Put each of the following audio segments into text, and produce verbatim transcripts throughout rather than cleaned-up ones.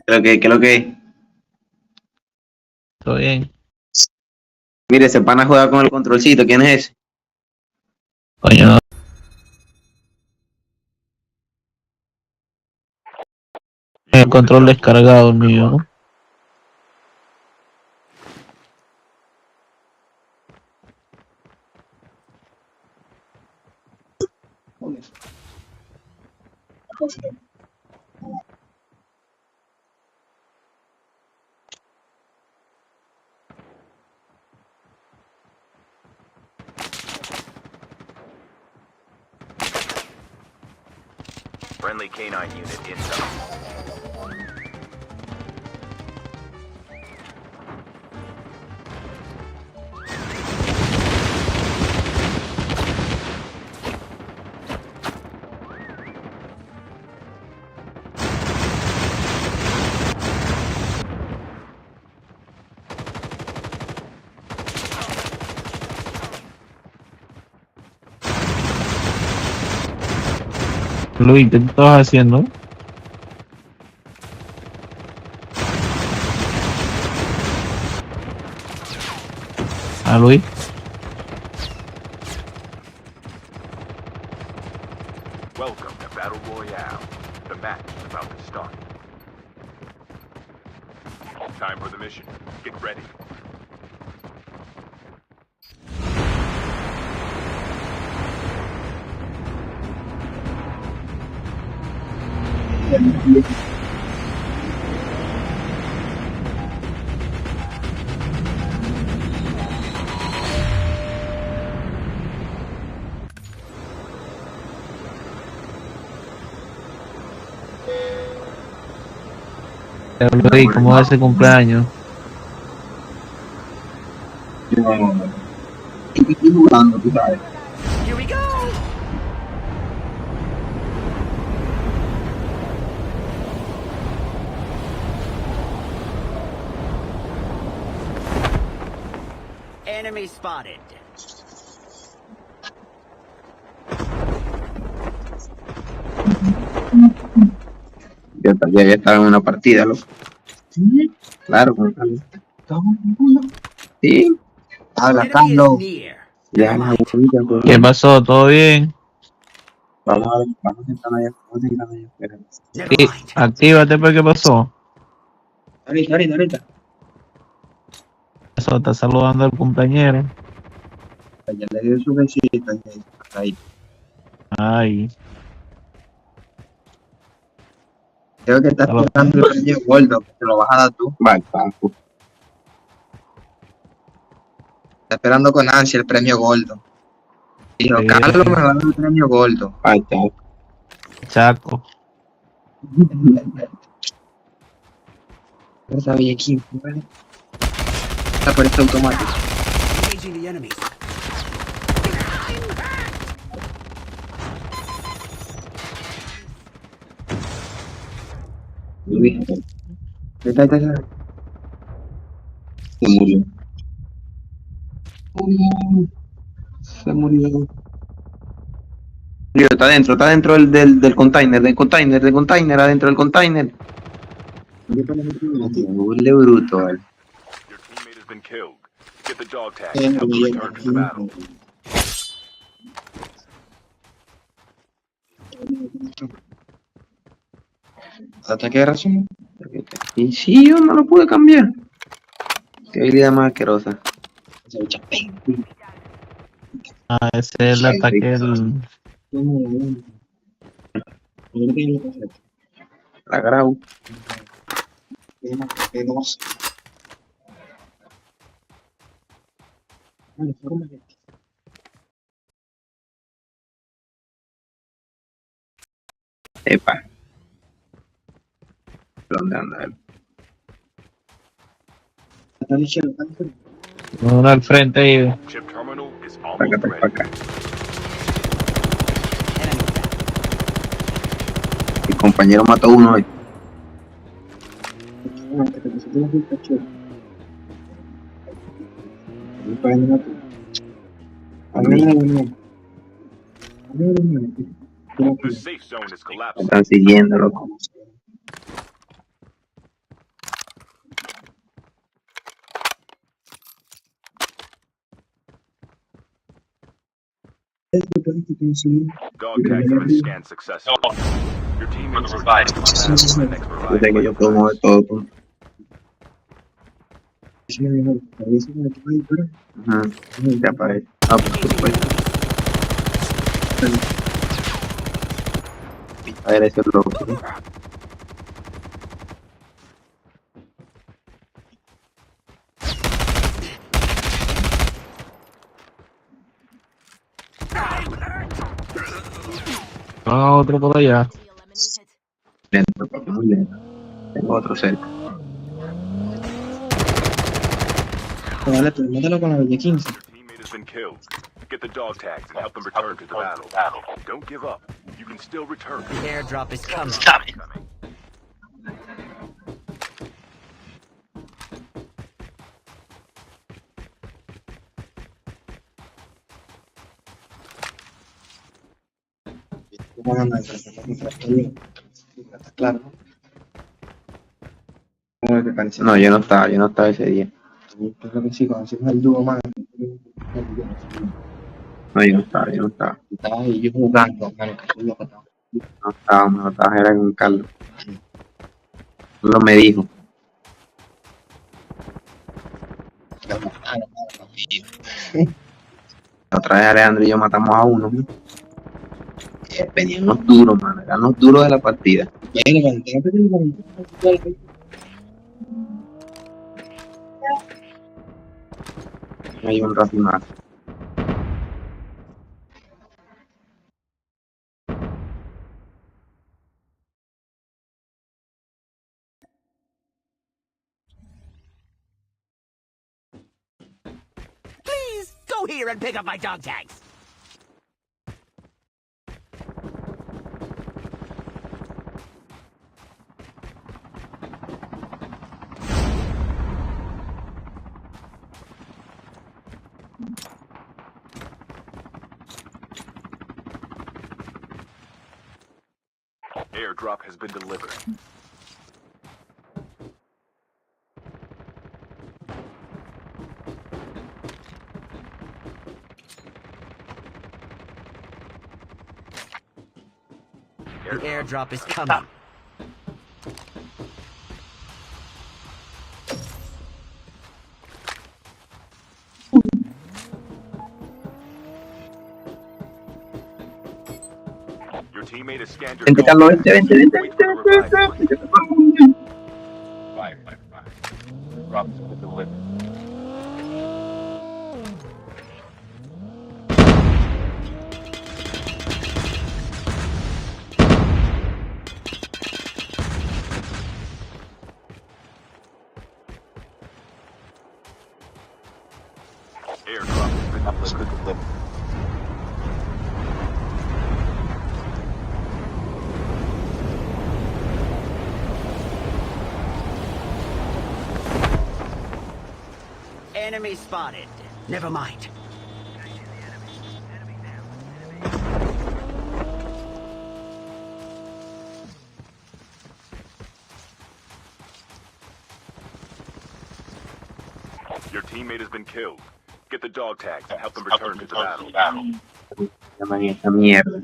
Ke lo ke, ke lo ke. Toeng. Mire se pana hoya kong el control C to ken hes. Kanya. Eh, control F karga on mi yo. Friendly canine unit incoming. Lui, dito ha siya, no? Ah, Lui? Welcome to Battle Royale. The match is about to start. Time for the mission. Get ready. Enrico, ¿cómo va ese cumpleaños? Here we go. Enemy spotted. Ya está, ya, ya está en una partida, loco. Claro, con calma. Sí. Habla, Carlos. Ya, la aburrida, bro. ¿Qué pasó? ¿Todo bien? Vamos a, vamos a sentarnos allá, vamos a sentarnos allá, espera. Sí, actívate, pues, ¿qué pasó? Ahorita, ahorita, ahorita. Eso, está saludando al cumpleañero. Ya le dio su besito, ahí. Ay. Creo que está esperando el premio gordo, que te lo vas a dar tú. Vale, vale. Está esperando con ansia el premio gordo. Dijo, eh, Carlos me va a dar el premio gordo. Ahí está. Chaco. No sabía quién fue. Está por este automático. Engaging the enemies. Uy. Ahí está, ahí está, ahí está. Se murió. Se murió. Se murió. Tío, está adentro, está adentro del, del, del container, del container, del container, adentro del container. Huele bruto, eh. Your teammate has been killed. Get the dog tag and help them return to the battle. Ataque razón. Y sí, yo no lo pude cambiar. Qué habilidad más asquerosa. Ah, ese es el ataque, el La Grau. Epa. Una al frente ahí. Chip terminal is almost ready. Paca, paca, paca. Mi compañero mató a uno ahí. The safe zone is collapsing. Están siguiendo, loco. Dog tags have been scanned successfully. Your teammates are revived. Next revive. Thank you. Aha, siapa? Apa, siapa? Aira sel loki. Ah, otro por allá. Dentro, papi, muy dentro. Tengo otro cerca. Vale, pues, mátalo con la de quince. Your teammate has been killed. Get the dog tags and help them return to the battle. Don't give up. You can still return. The airdrop is coming. No, yo no estaba, yo no estaba ese día. No, yo no estaba, yo no estaba. No estaba, no estaba, era con Carlos. Solo me dijo. Otra vez Alejandro y yo matamos a uno, ¿no? Eh, veníamos duro, mano. Éramos duro de la partida. Hay un rato más. Please go here and pick up my dog tags. Airdrop has been delivered. The airdrop is coming. Your teammate has scanned your... Vente, Carlos, vente, vente, vente, vente, vente, vente. Fire, fire, fire. Airdrop has been delivered. Airdrop has been delivered. Enemy spotted. Never mind. Your teammate has been killed. Get the dog tags and help them return to the battle. Esta mierda.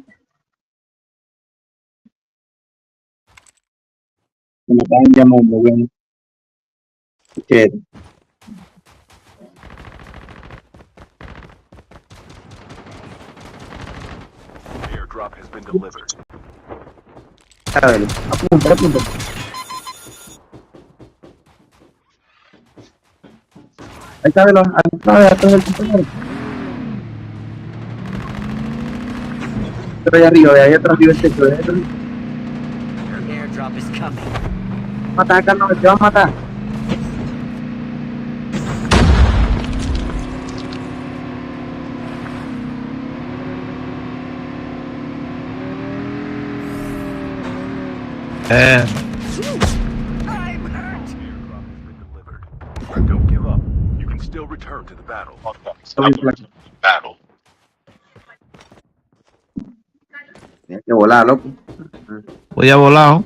Como están llamando, güey. Shit. Airdrop has been delivered. Dale, apunta, apunta. Ahí está, velo, ahí está, ahí está, ahí está. Estoy arriba, ahí atrás, arriba, este, estoy arriba. Airdrop is coming. Mata, acá no, te va a matar. Eh. I'm hurt. Airdrop has been delivered. Don't give up. You can still return to the battle. Battle. Ya que vola, loco. Voy a volar, ¿no?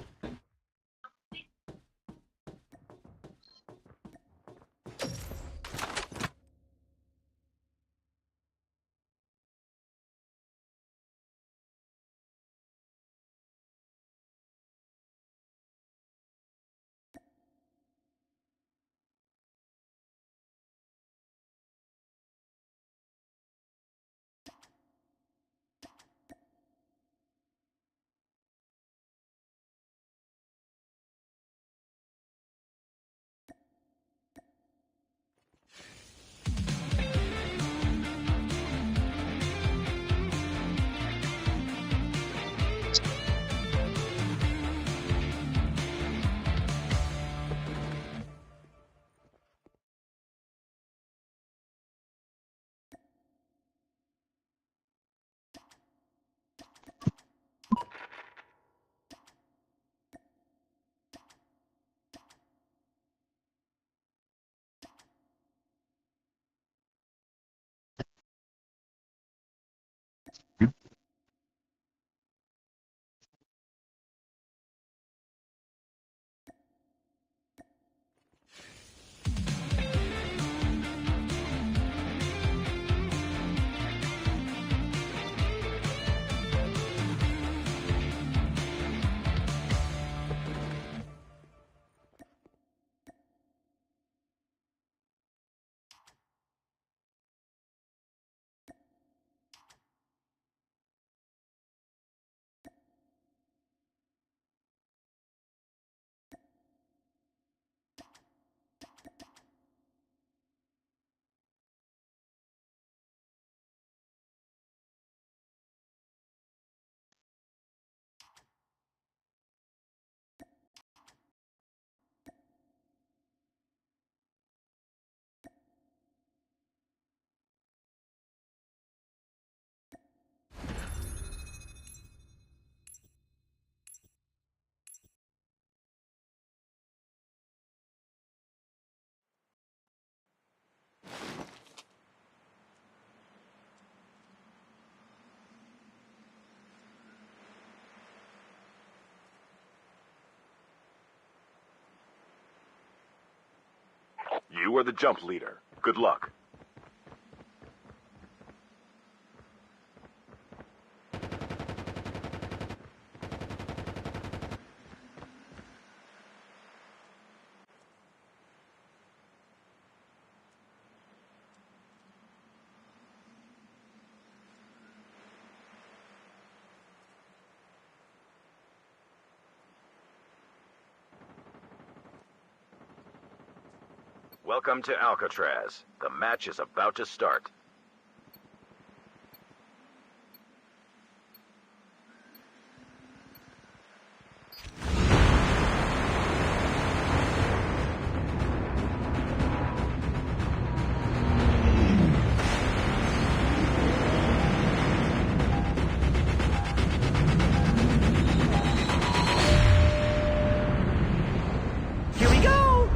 You are the jump leader. Good luck. Welcome to Alcatraz. The match is about to start. Here we go!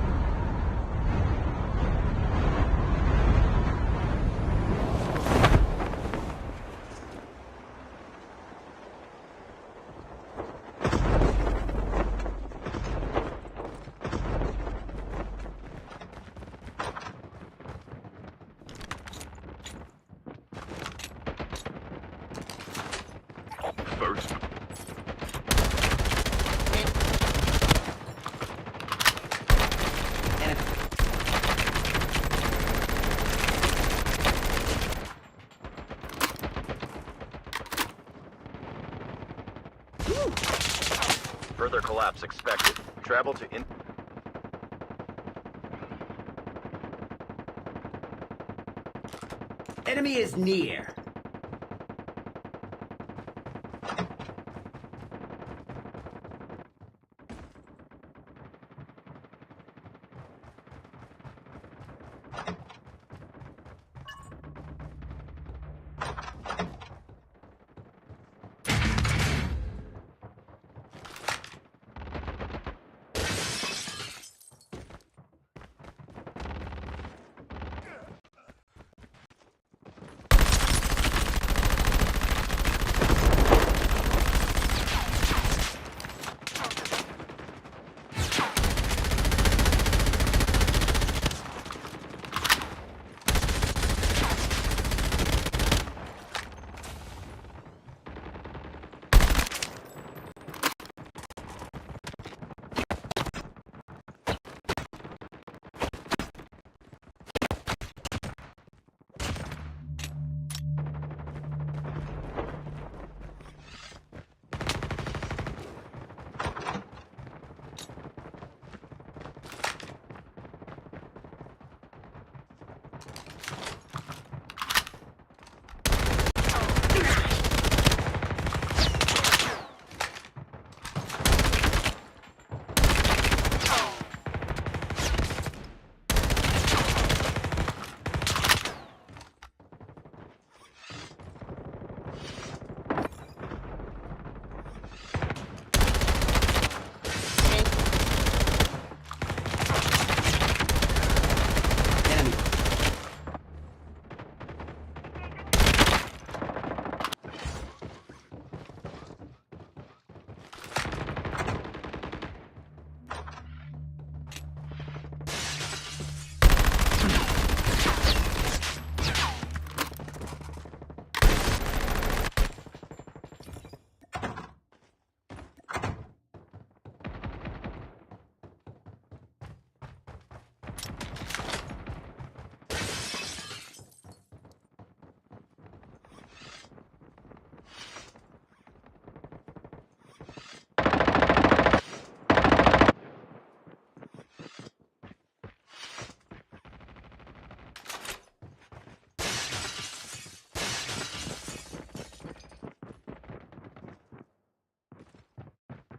First. Further collapse expected. Travel to in- Enemy is near.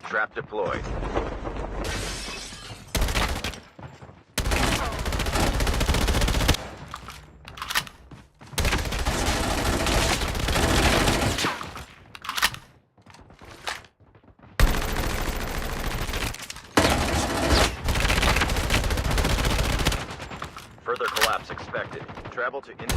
Trap deployed. Further collapse expected. Travel to in-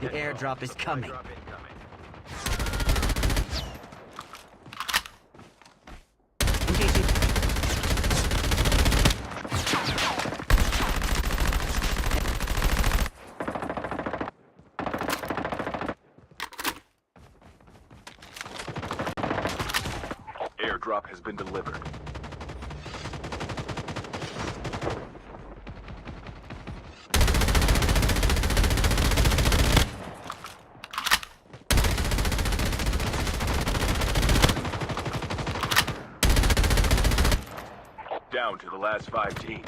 The airdrop is coming. Airdrop has been delivered. Down to the last five teams.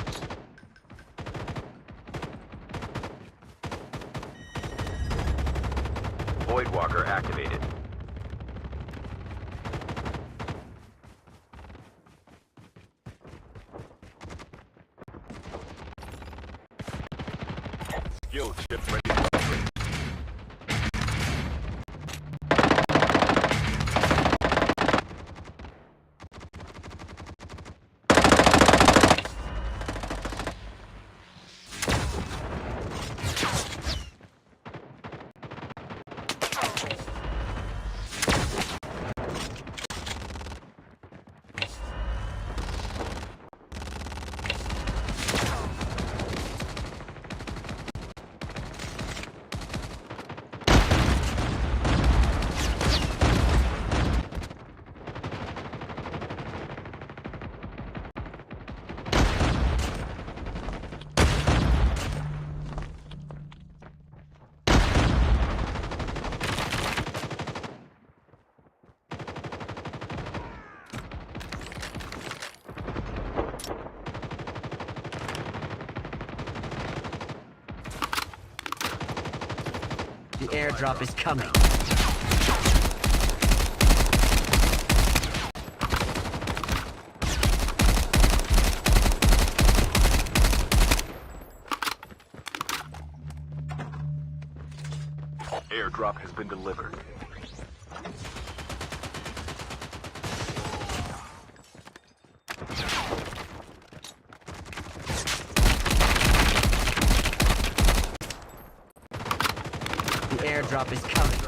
Voidwalker activated. Skill chip ready. The airdrop is coming. Airdrop has been delivered. The airdrop is coming.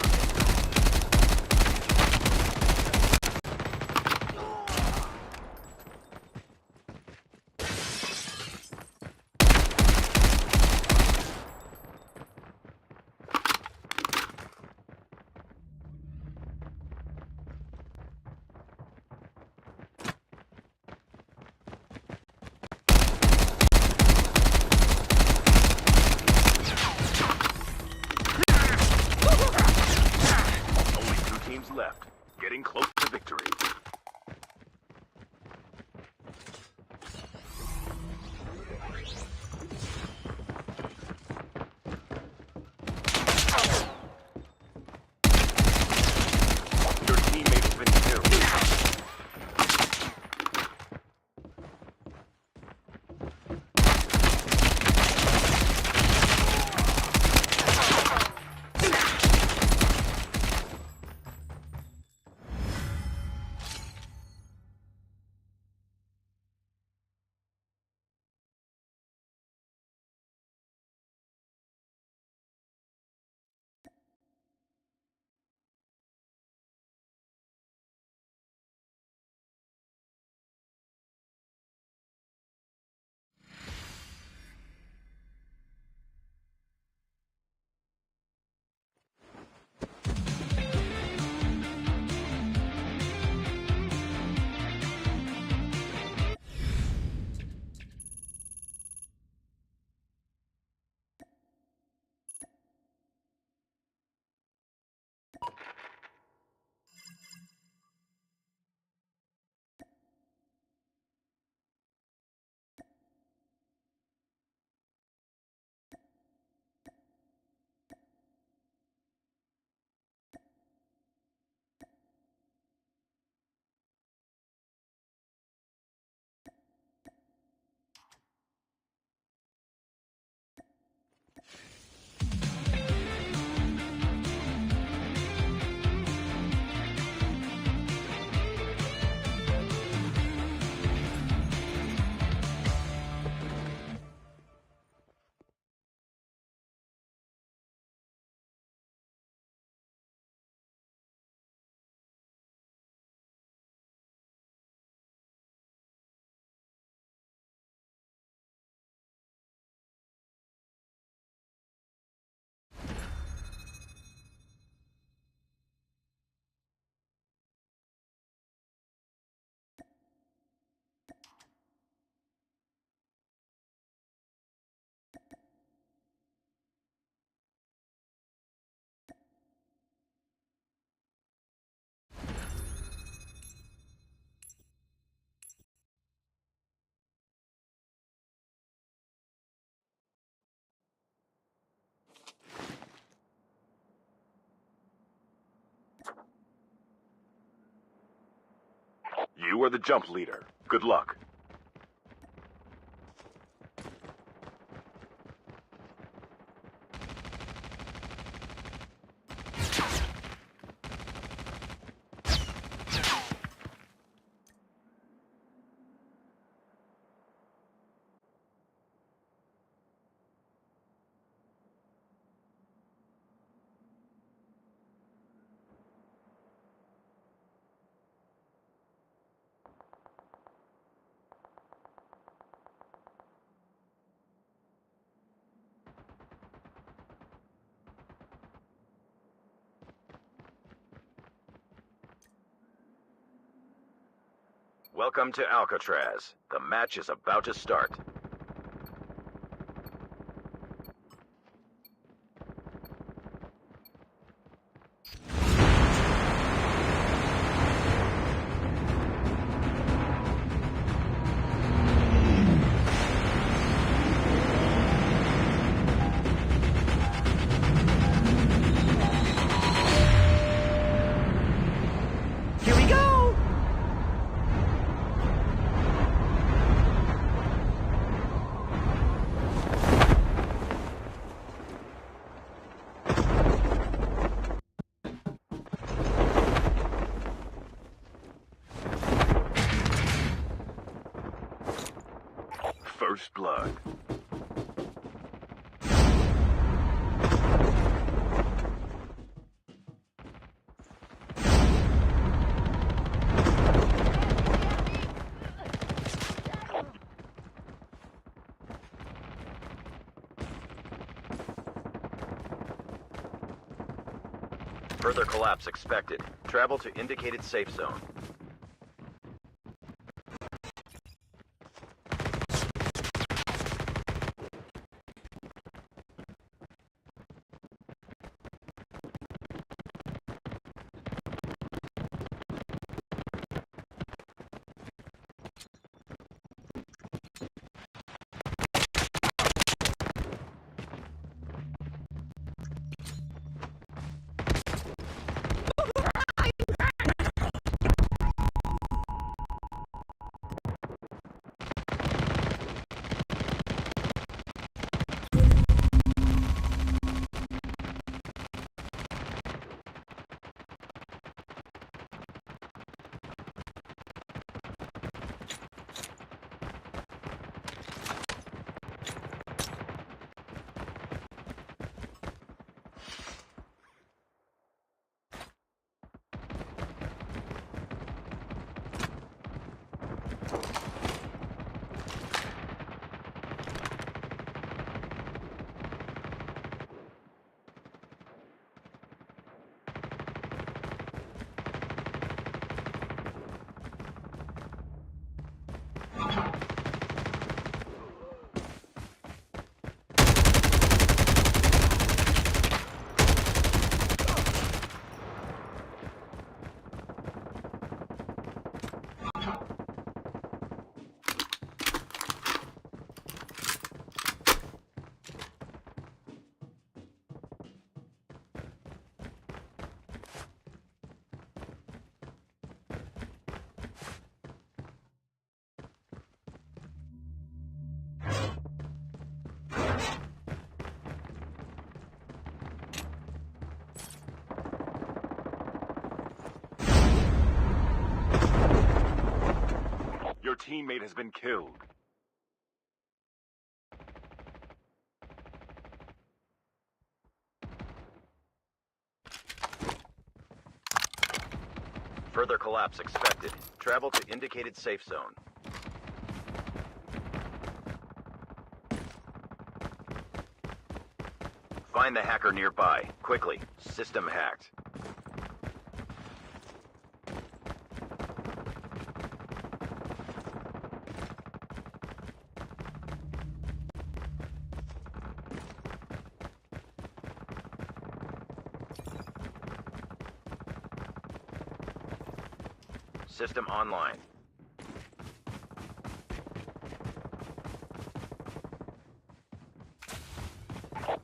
You are the jump leader. Good luck. Welcome to Alcatraz. The match is about to start. Here we go! First blood. Further collapse expected. Travel to indicated safe zone. Your teammate has been killed. Further collapse expected. Travel to indicated safe zone. Find the hacker nearby, quickly. System hacked. System online.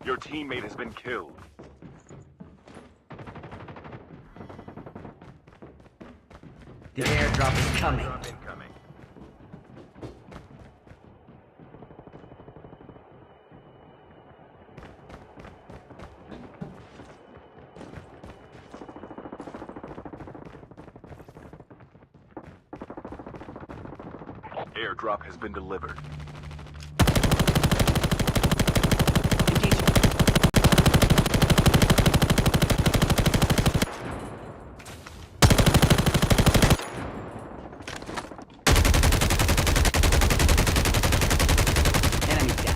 Your teammate has been killed. The airdrop is coming. Airdrop has been delivered. Enemy down.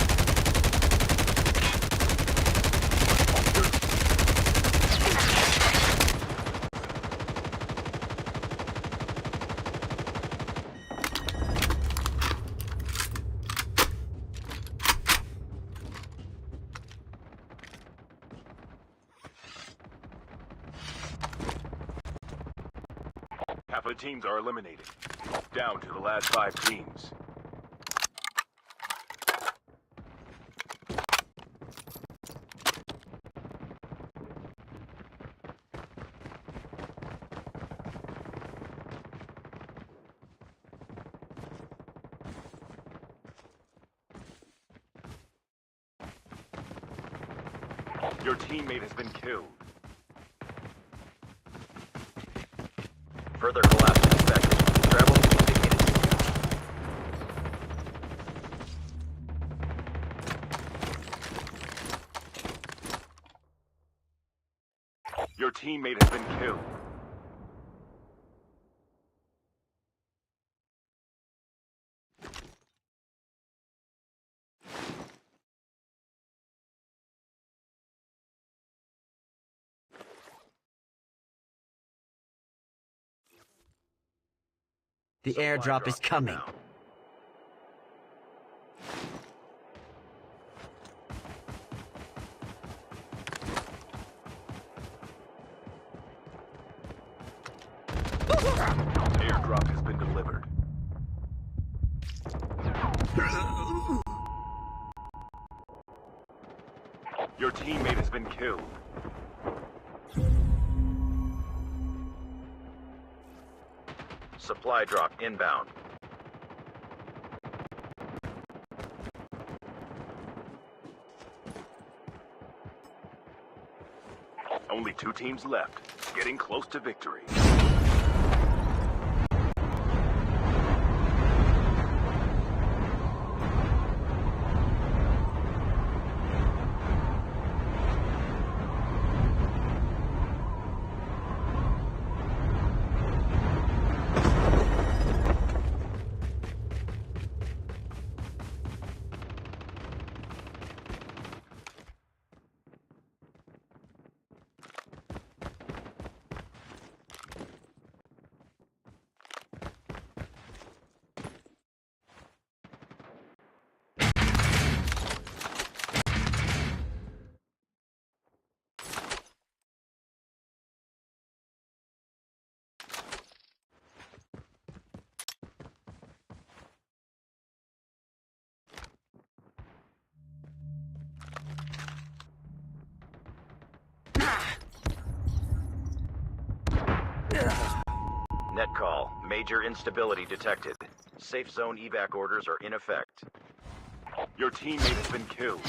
Half of the teams are eliminated. Down to the last five teams. Your teammate has been killed. Further collapse expected. Travel indicated. Your teammate has been killed. The airdrop is coming. Airdrop has been delivered. Your teammate has been killed. Supply drop inbound. Only two teams left, getting close to victory. Net call. Major instability detected. Safe zone evac orders are in effect. Your teammate has been killed.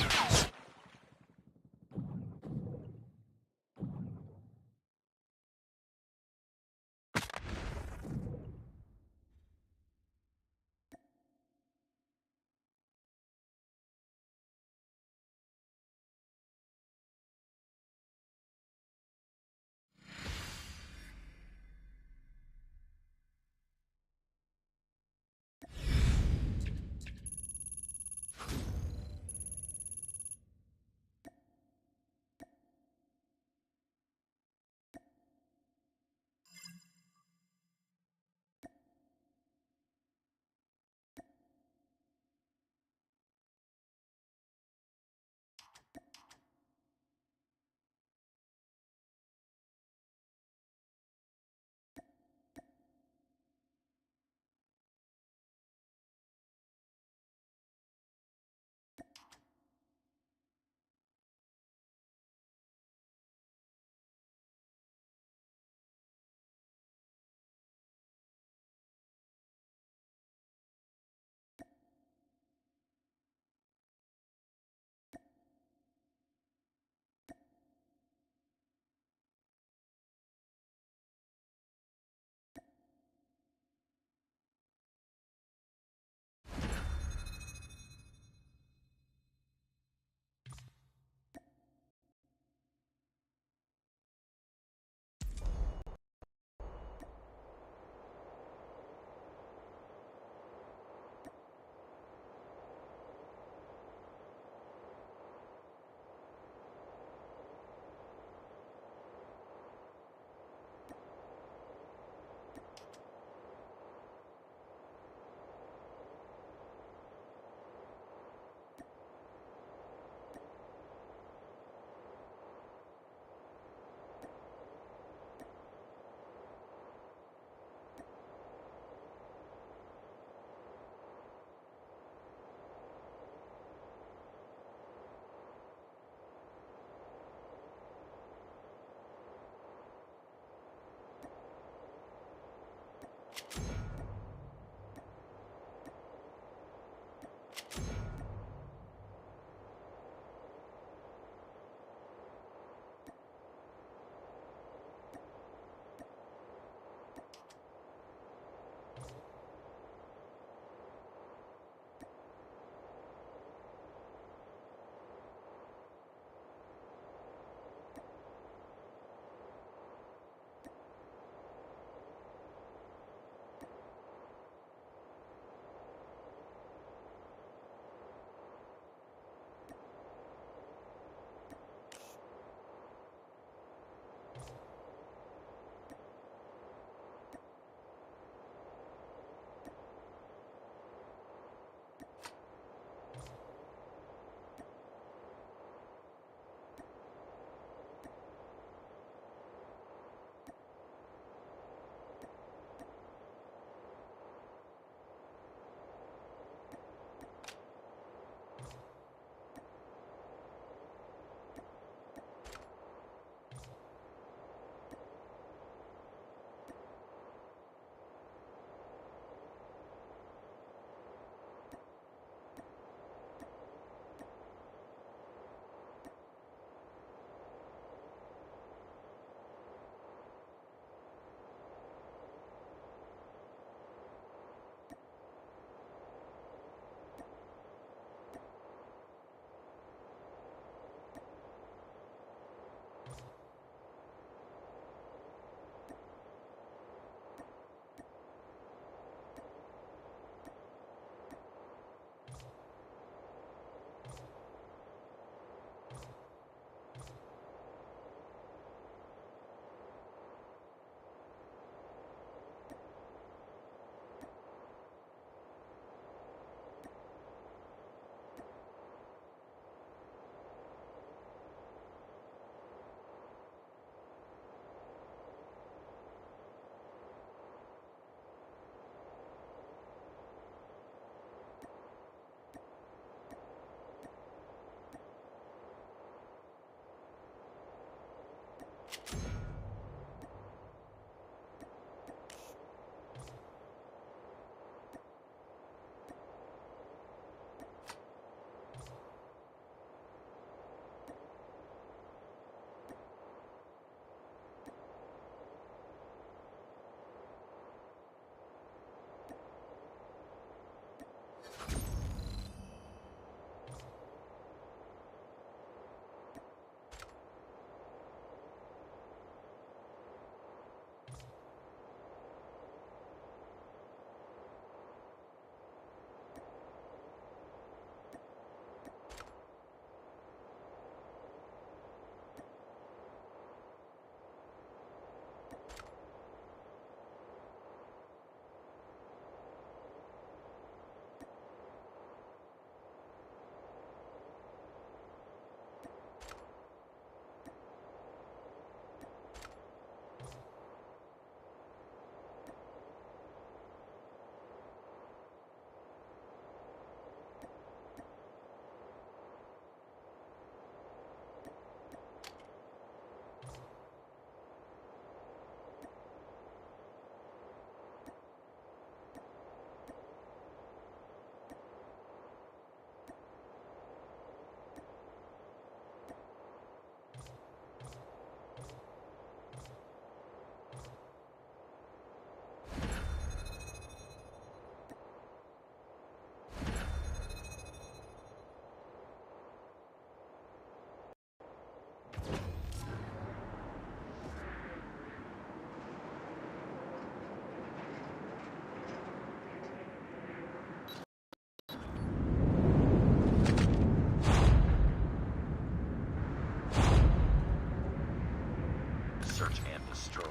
Search and destroy.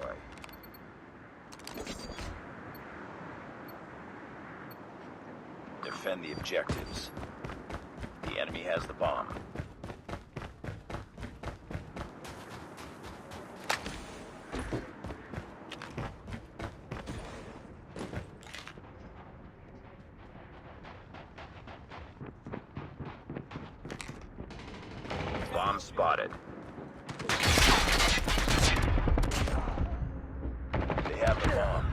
Defend the objectives. The enemy has the bomb. Bomb spotted. They have the bomb.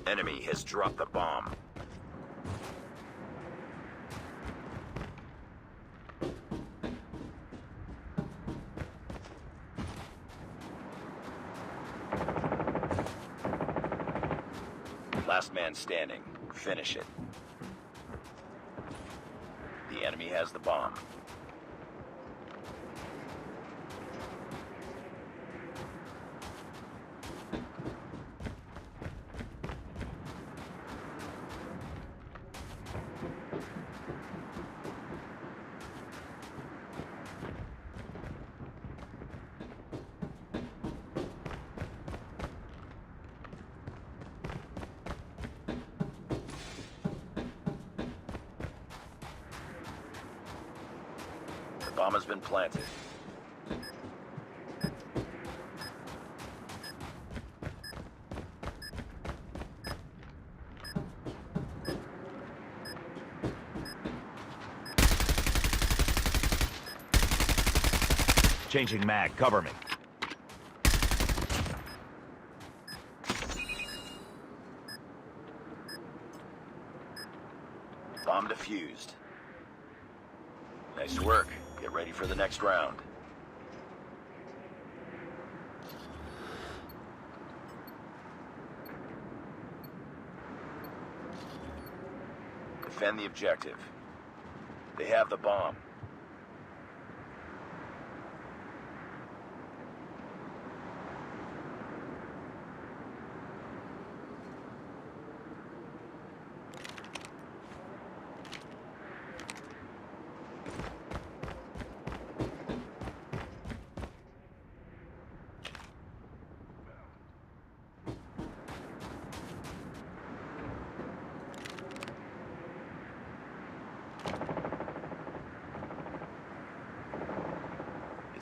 Enemy has dropped the bomb. Last man standing. Finish it. The enemy has the bomb. The bomb has been planted. Changing mag, cover me. Bomb defused. Nice work. Get ready for the next round. Defend the objective. They have the bomb.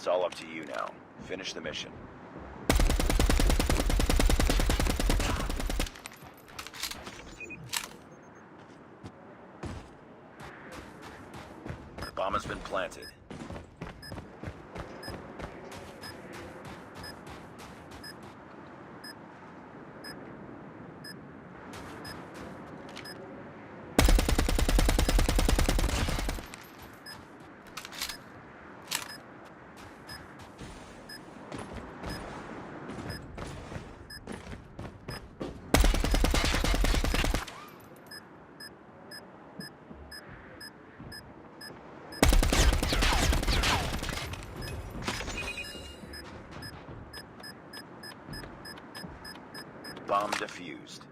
It's all up to you now. Finish the mission. The bomb has been planted. Bomb defused.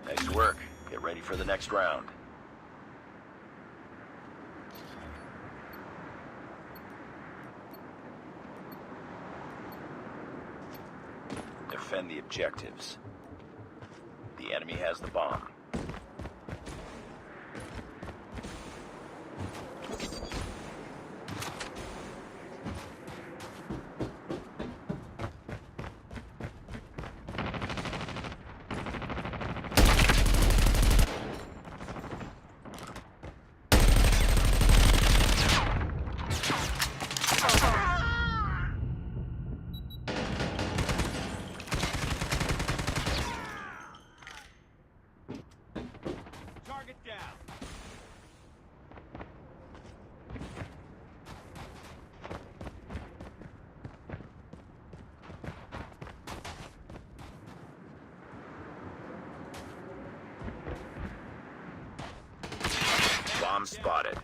Nice work. Get ready for the next round. Defend the objectives. The enemy has the bomb. Target down. Bomb spotted.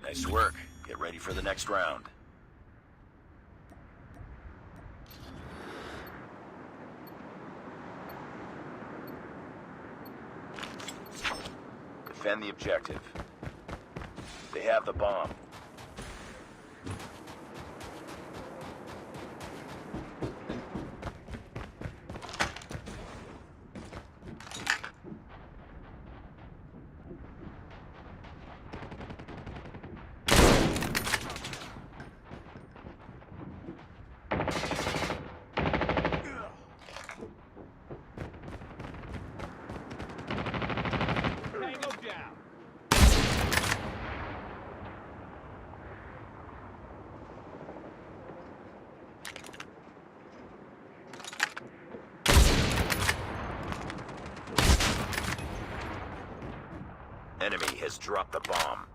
Nice work. Get ready for the next round. Defend the objective. They have the bomb. Tango down. Enemy has dropped the bomb.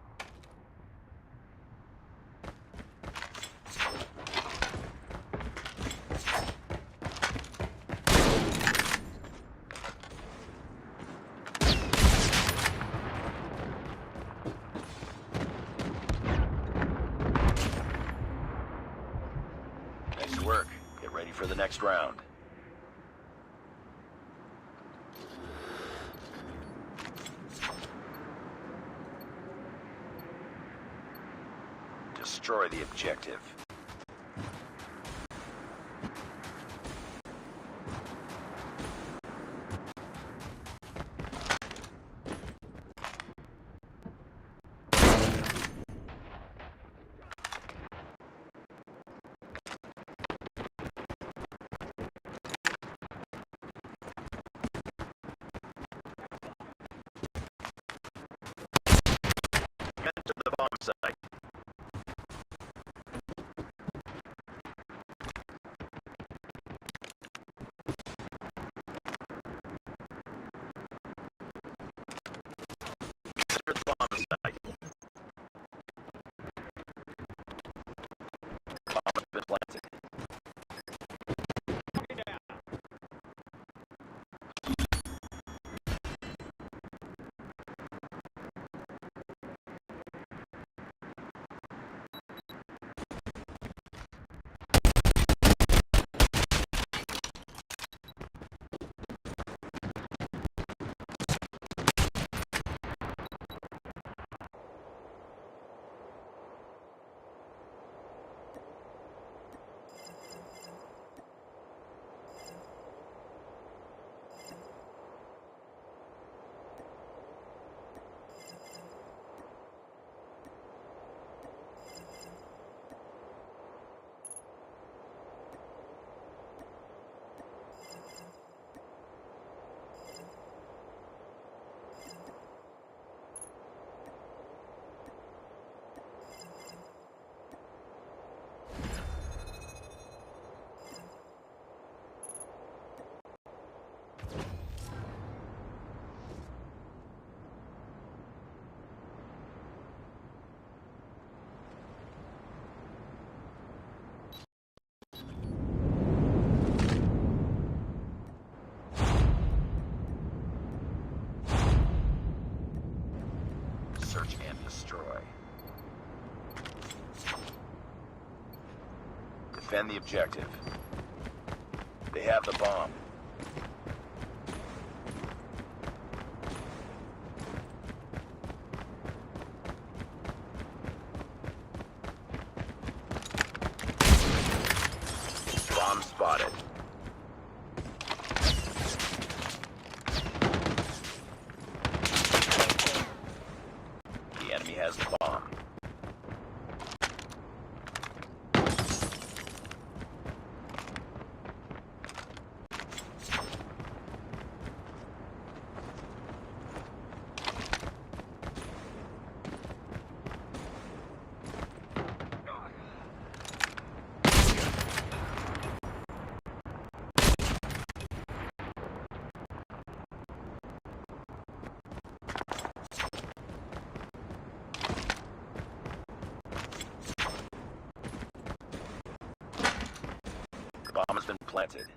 Nice work. Get ready for the next round. Destroy the objective. Get to the bomb site. Defend the objective. They have the bomb. Bomb spotted. The enemy has the bomb. The bomb has been planted.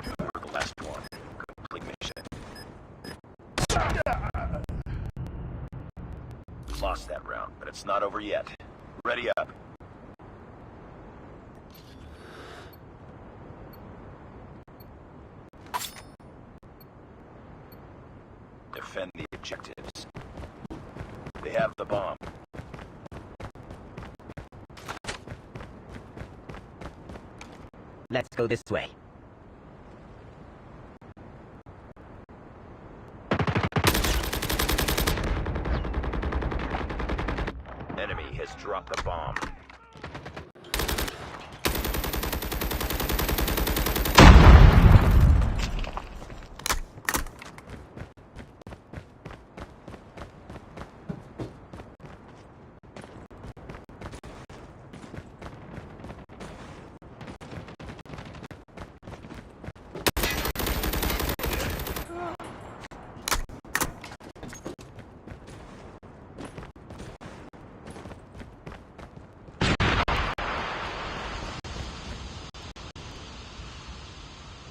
You were the last one. Complete mission. Lost that round, but it's not over yet. Ready up. Defend the objectives. They have the bomb. Let's go this way. Enemy has dropped the bomb.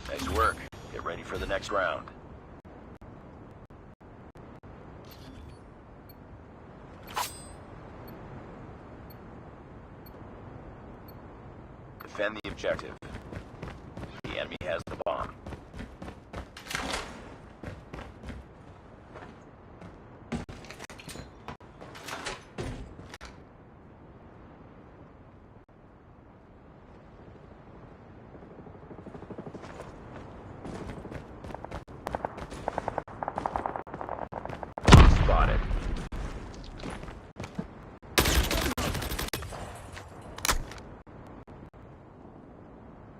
Nice work. Get ready for the next round. Defend the objective. The enemy has the bomb. Spotted.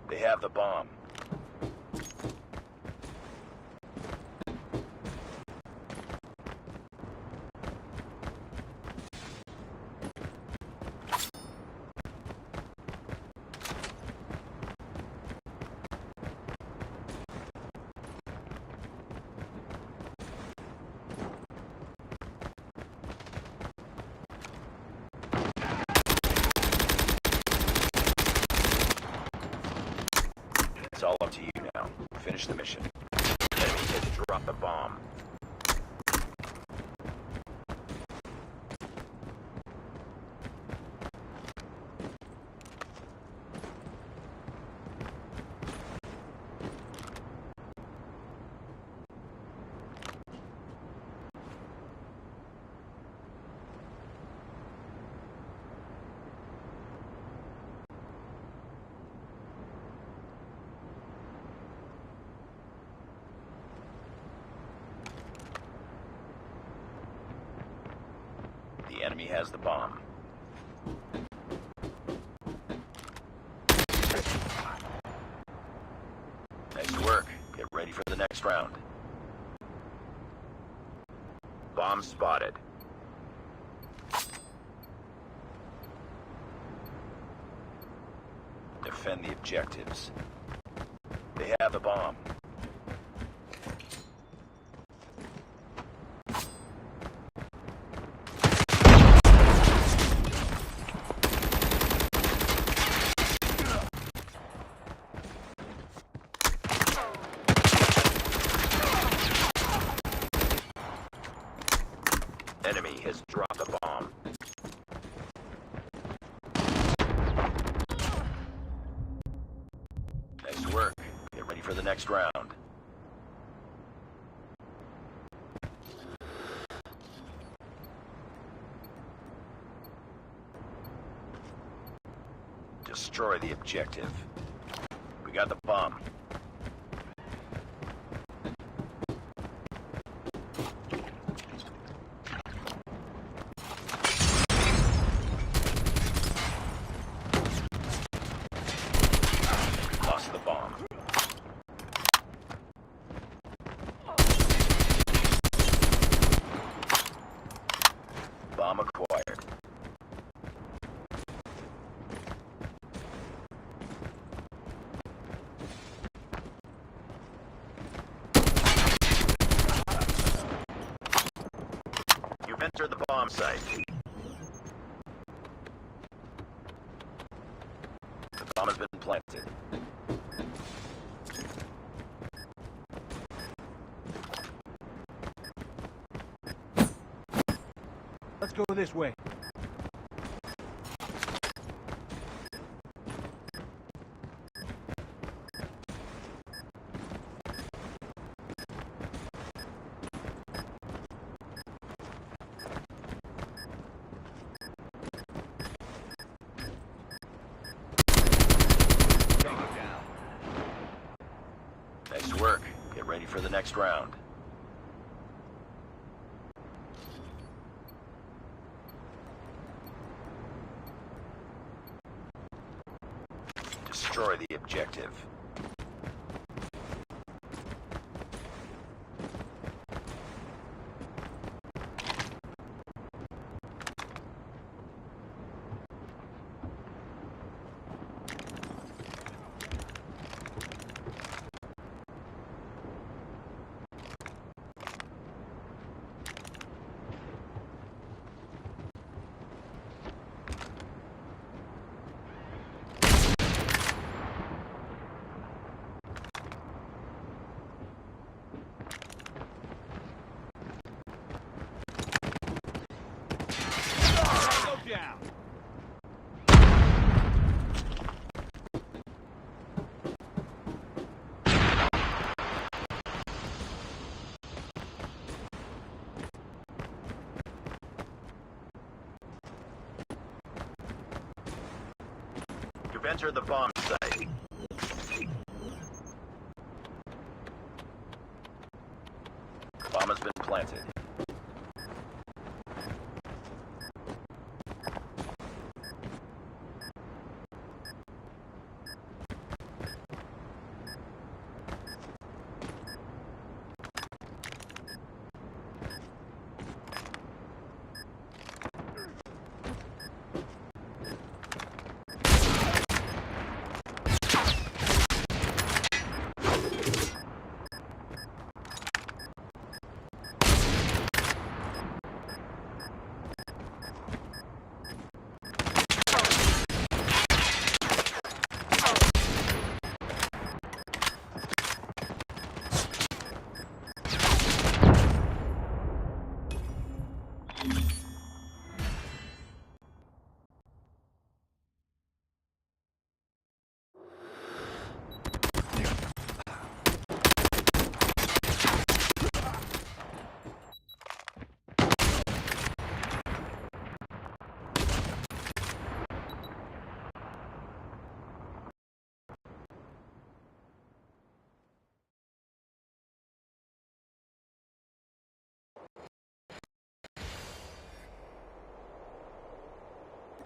They have the bomb. It's all up to you now. Finish the mission. Enemy has dropped the bomb. The enemy has the bomb. Nice work. Get ready for the next round. Bomb spotted. Defend the objectives. They have the bomb. enemy has dropped a bomb. Nice work. Get ready for the next round. Destroy the objective. We got the bomb. Lost the bomb. Bomb acquired. You've entered the bomb site. The bomb has been planted. Let's go this way. Nice work. Get ready for the next round. Destroy the objective. Go down. You've entered the bomb site. Bomb has been planted.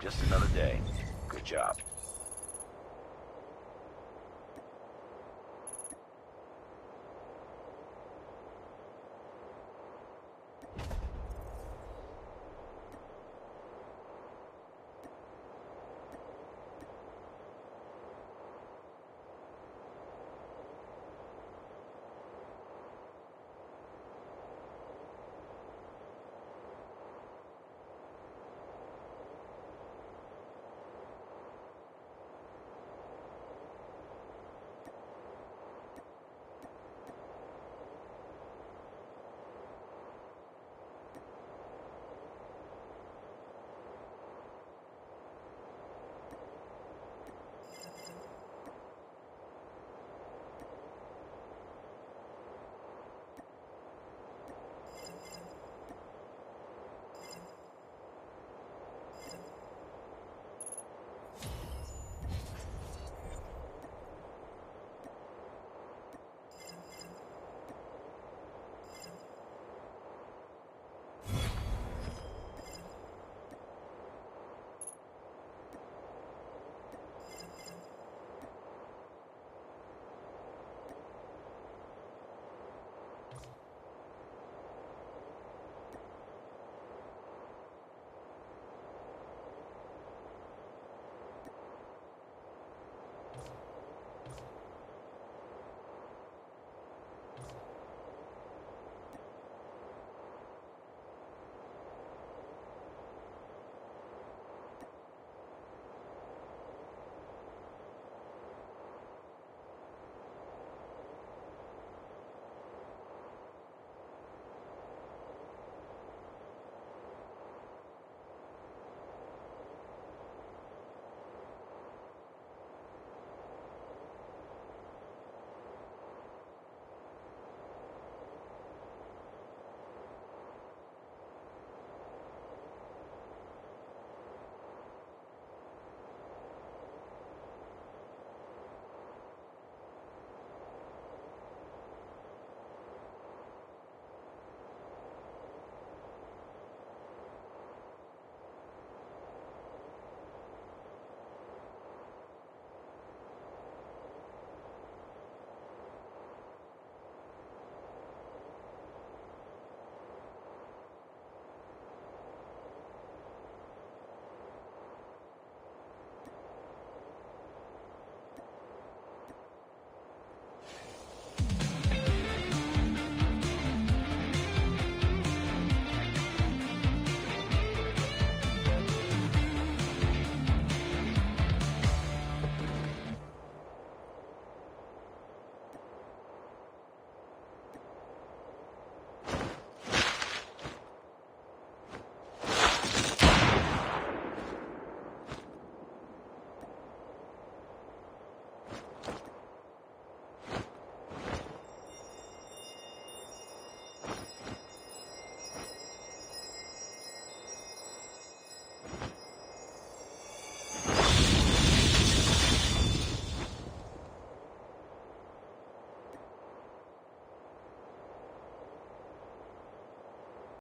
Just another day. Good job.